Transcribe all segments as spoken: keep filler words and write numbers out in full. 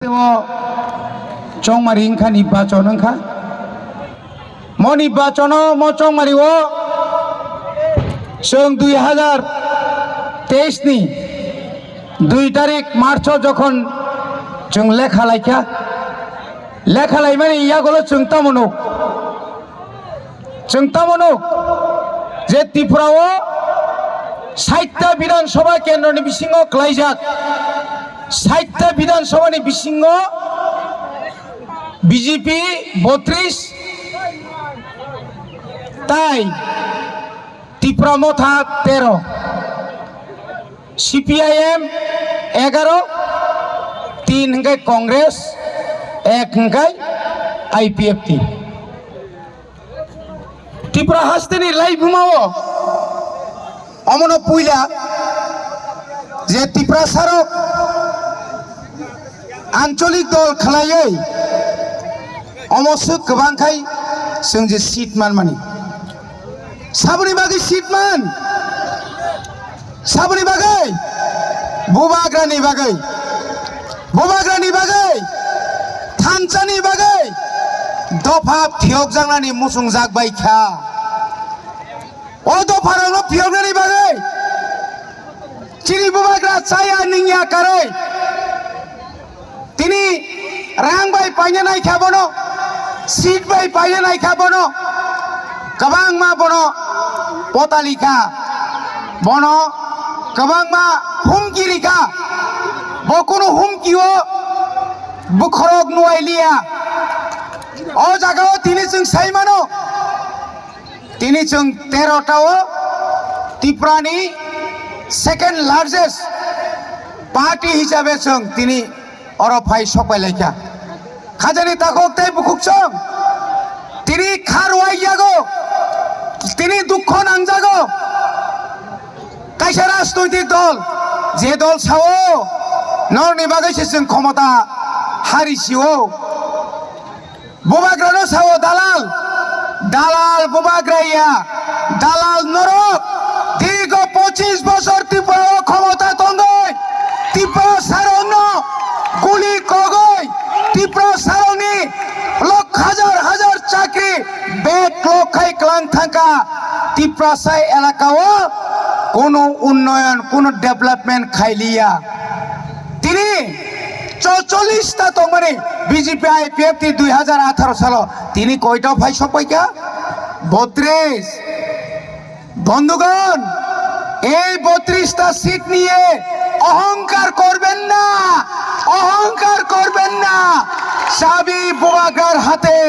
O chongmari wngkha, nirbachon wngkha. Mo nirbachono mo chongmari o chwng dui hazar teis ni dui tarik March o jokhon chwng lekha laikha, lekha laimani yagulo chwng tamo nuk? Chwng tamo nuk je Tripura o sait ta Bidhan Sabha kendro ni bisingo klaijak, sait ta Bidhan Sabha ni bisingo B J P botris tai Tipra Motha tero, C P I M egaro, tin hwnkhe Congress, ek hwnkhe I P F T. Tripura hasteni laibuma o omono puila je Tiprasarok ancholik dol khlaiwi omo swk kwbang khai chwng je seat manmani. Saboni bagwi seat man? Saboni bagwi? Bubagrani bagwi. Bubagrani bagwi, thansani bagwi dopha phiyokjaknani muchungjak bai kha. O dopharokno phiyoknani bagwi chini bubagra chaya ningya karwi tini rang bai paina nai kha bono, seat bai paina nai kha bono, kwbangma bono potali kha, bono kwbangma humki ri kha. Bo kunu humki o bwkhorok nuai liya. O jaga o tini chwng sai mano, tini chwng tero ta o Tripura ni second largest party hisabe chwng tini oro phai sok pai lai kha. Khajani takhuk tei bukhuk chwng tini kha ruai yago, tini dukho nangjago. Kaisa rajnoitik dol, je dol sao norokni bagwi se chwng khomota hari sio. Bubagrano sao dalal, dalal bubagra ya, dalal norok. Dirgo pochis bosor Tripura o khomota tongwi Tripura sarokno guli kogwi Tripura sarokni lok hajar hajar chakri bek lok khai klang thangkha. Tripura sai elaka o kono unnoyon, kono development khailiya. Tini chorchollis ta tongmani B J P I P F T dui hazar atharo salo tini koita phai sok paikha? Botris. বন্ধুগণ, এই বত্রিশটা সিট নিয়ে অহংকার করবেন না, অহংকার করবেন না। চাবি বোবাগ্রার হাতে।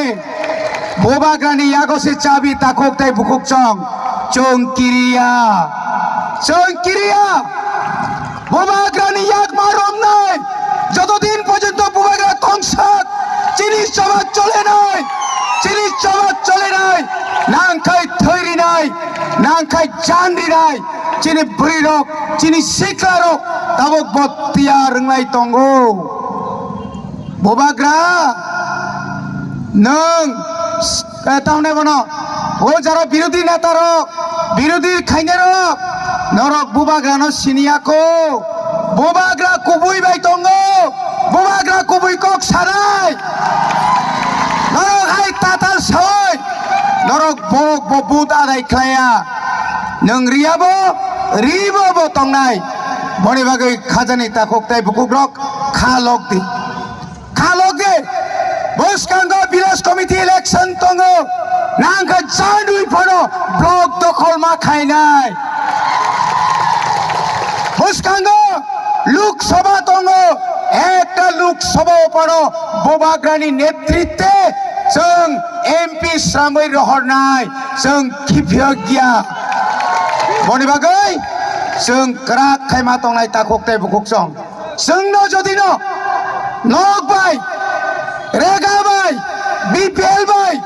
Bubagrani yago se chabi takhuk tei bukhuk chwng, chwng kiriya, chwng kiriya. Bubagrani yak ma romnai, jotodin porjonto bubagra tongsak, chini choba cholenai, chini choba cholenai, nangkhai thwi rinai, nangkhai jan rinai, chini bwrwirok, chini siklarok tabuk bo tiyar wngnai tongo. Bubagra, nwng, eh, tamne bono, o jara birodhi neta rok, birodhi khainai rok, norok bubagrano siniya kho. Bubagra kubui bai tongo, bubagra kubui kok sanai. Norok hai tatal sawi, norok bo, bo but adai khlaiya. Nwng riya bo, ri bo bo tongnai. Boni bagwi khajani takhuk tei bukhuk rok kha lok di. Kha lok di. Bwskango village committee election tongo. Nangkha jandui phano block dokhol ma khainai. Bwskango Lok Sabha tongo. Ekta Lok Sabha o phano Bubagrani netritwe chwng M P sramwi rohornai, chwng khiphiyok ya. Boni bagwi chwng kwrak khaima tongnai takhuk tei bukhuk chwng. Chwngno jodi no nok bai, rega bai, B P L bai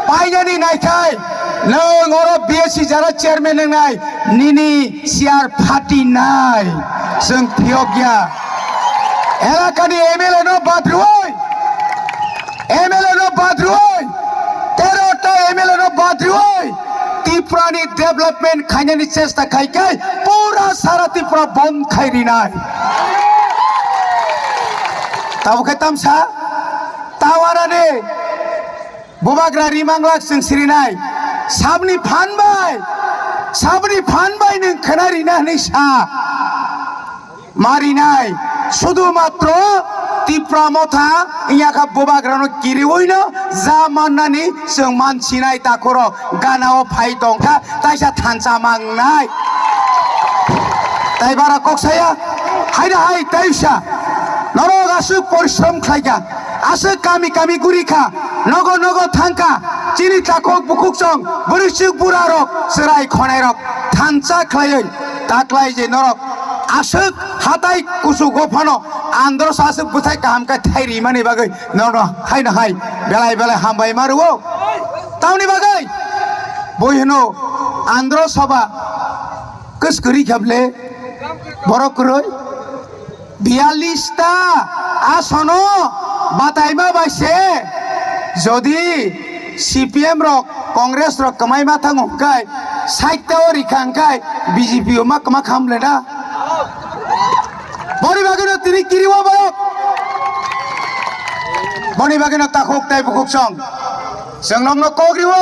painani naikhai, nwng oro B S C jara chairman wngnai, nini chair phati nai, chwng phiyok ya. Elakani M L A no badroi, M L A no badroi, tero ta M L A no badroi, Tripura ni development khainani chesta khai khai pura sara Tripura bond khai rinai. Tabuk khe tamsa, tawarani bubagra rimanglak chwng sirinai. Sabni phan bai, sabni phan bai nwng khna rina hwnwi sa. Marinai, sudu matro Tipra Motha wngya kha bubagrano kiriwino ja mannani chwng mansinai takhuro ganao phai tongkha. Taisa thansa mangnai. Tai bara kok saya, haida hai taisa. Norok aswk porishrom khlaikha, aswk kami kami gurikha, nogo nogo thangkha, chini takhuk bukhuk chong, bwrwichwk burarok, chwrai khonairok thansa khlaiwi taklai je norok aswk hatai kuchugo phano andro aswk bwthai kaham khe thai rimani bagwi norokno haino hai belai belai hambai ma rwo. Tamni bagwi bui hino Andhra Sabha kwskwrwi kheble borok kwrwi biyallis ta asono bataima bai se jodi C P M rok Congress rok kwmai ma thango hwnkhe sait ta o rikha hwnkhe B J P o ma kwma khamle na. Boni bagwino tini kiriwo borok. Boni bagwino takhuk tai bukhuk song. Chwng nokno kok riwo.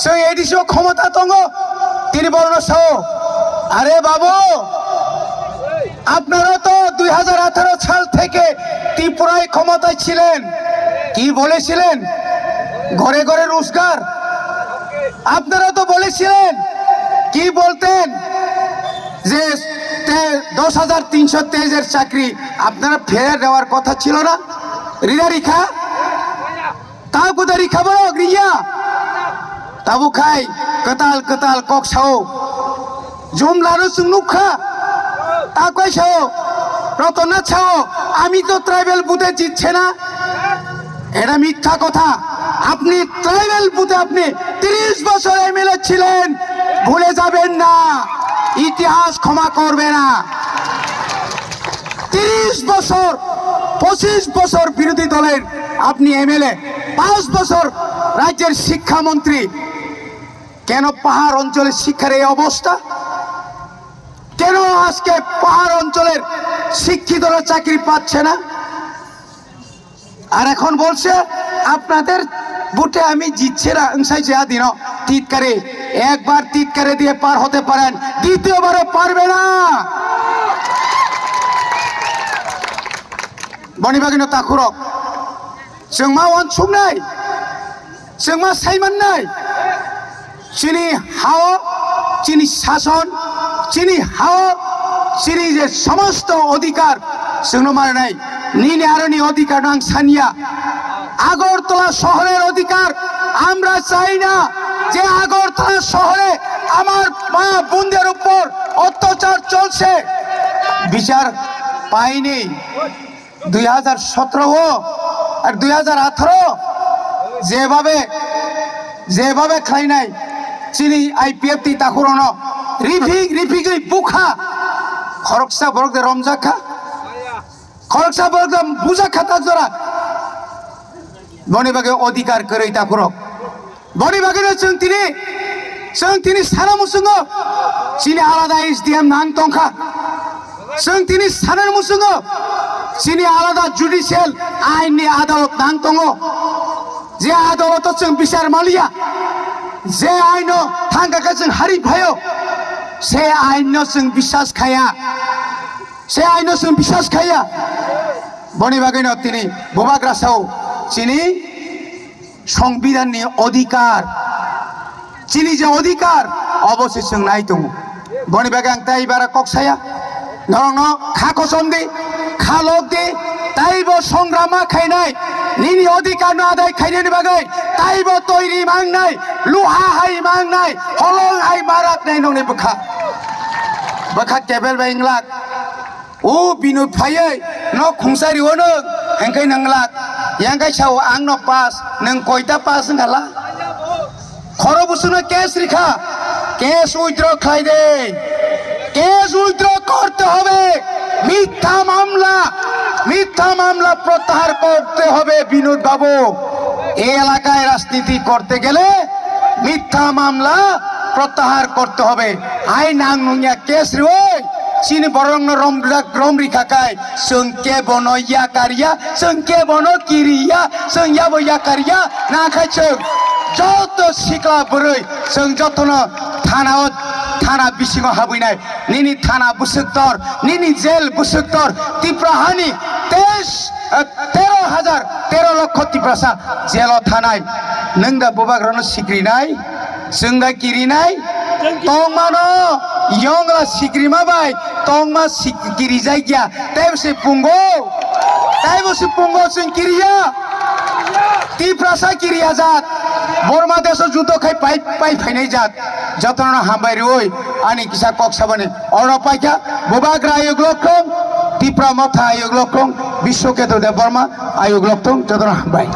Chwng A D C o khomota tongo. Tini borokno sao, "Are babu, আপনারা তো দুই হাজার আঠারো সাল থেকে ত্রিপুরায় ক্ষমতায় ছিলেন, কি বলেছিলেন? ঘরে ঘরে রোজগার। আপনারা তো বলেছিলেন, কি বলতেন?" যে তে-, দশ হাজার তিনশো তেইশের চাকরি আপনারা ফেরত দেওয়ার কথা ছিল না? রিনা রিখা? তাও কোথায় রিখা বড় রিয়া? তাবু খাই, কেতাল কেতাল কক সাও। জুম লারো চুং নুখা। তা কই সাও? রতনা সাও, আমি তো ট্রাইবেল বুথে জিতছে না। এটা মিথ্যা কথা। আপনি ট্রাইবেল বুথে আপনি তিরিশ বছর এমএলএ ছিলেন, ভুলে যাবেন না, ইতিহাস ক্ষমা করবে না। তিরিশ বছর, পঁচিশ বছর বিরোধী দলের আপনি এমএলএ, পাঁচ বছর রাজ্যের শিক্ষামন্ত্রী। কেন পাহাড় অঞ্চলের শিক্ষার এই অবস্থা? কেন আজকে পাহাড় অঞ্চলের শিক্ষিতরা চাকরি পাচ্ছে না? আর এখন বলছে, "আপনাদের ভোটে আমি জিতছি না, ওংসাই যে দিন টিটকারি, একবার টিটকারি দিয়ে পার হতে পারেন, দ্বিতীয়বারে পারবে না।" Boni bagwino takhurok, chwng ma uansuknai, chwng ma saimannai. Chini hao, chini sason, chini hao, chini je somosto odhikar chwngno manai, nini aroni odhikar no ang sanya. Agartala শহরের অধিকার আমরা চাই না, যে আগরতলা শহরে আমার মা বোনদের উপর অত্যাচার চলছে, বিচার পাইনি। দুই হাজার সতেরো আর দুই হাজার আঠারো যেভাবে, যেভাবে khlainai chini I P F T takhurokno rifik rifigwi bukha, khoroksa borok de romjakha, khoroksa borok de bujakha ta jora. Boni bagwi odhikar kwrwi takhurok. Boni bagwino chwng tini, chwng tini sana muchungo chini alada S D M nang tongkha. Chwng tini sana muchungo chini alada judicial ain ni adalot nang tongo. Je adaloto chwng bichar maliya, je aino thangkha khe chwng hari phaio, se aino chwng biswas khaya, se aino chwng biswas khaya. Boni bagwino tini bubagra sao chini Songbidanni odhikar, chini je odhikar, obo se chwng nai tongo. Boni bagwi ang tai bara kok saya, norokno kha kosom di, kha lok di, taibo songrama khainai, nini odhikarno adai khainani bagwi taibo toiri mangnai, luha hai mangnai, holong hai maraknai nongni bwkha. Bwkha kebel bai wnglak. O Binod phaiwi nok khungsa rio nwng, hengkai nang lak, yang kai sao ang no pass, nwng koita pass wngkha la? Khoro buswkno case rikha, case withdraw khlai de, case withdraw korte hobe, মিথ্যা মামলা, মিথ্যা মামলা প্রত্যাহার করতে হবে বিনোদ বাবু। এই এলাকায় রাজনীতি করতে গেলে মিথ্যা মামলা প্রত্যাহার করতে হবে। Hai nang nungya case riwi, Chini borokno romjak, romrikha kai, chwng kebono yakarya, chwng kebono kiriya, chwng yabo yakarya, nakhai chwng joto sikla bwrwi, chwng jotono thana-o, thana bisingo habwinai, nini thana bwswk tor, nini jail bwswk tor, Tipra hani teis, eh, tero hajar, tero lokho Tiprasa jailo thanai, nwng da bubagrano sikrinai? Chwng da kirinai? Tongmano yongla sikrima bai tongma sik-, kirijakya. Teibo se pungo. Teibo se pungo chwng kiriya. Tiprasa kiriya jat. Borma deso judo khai pai, pai phainai jat. Jotono hambai rwi ani kisa kok sabani. Oro paikha Bubagra ayuk lokthong, Tipra Motha ayuk lokthong, Biswaketu Debbarma ayuk lokthong, jotono hambai.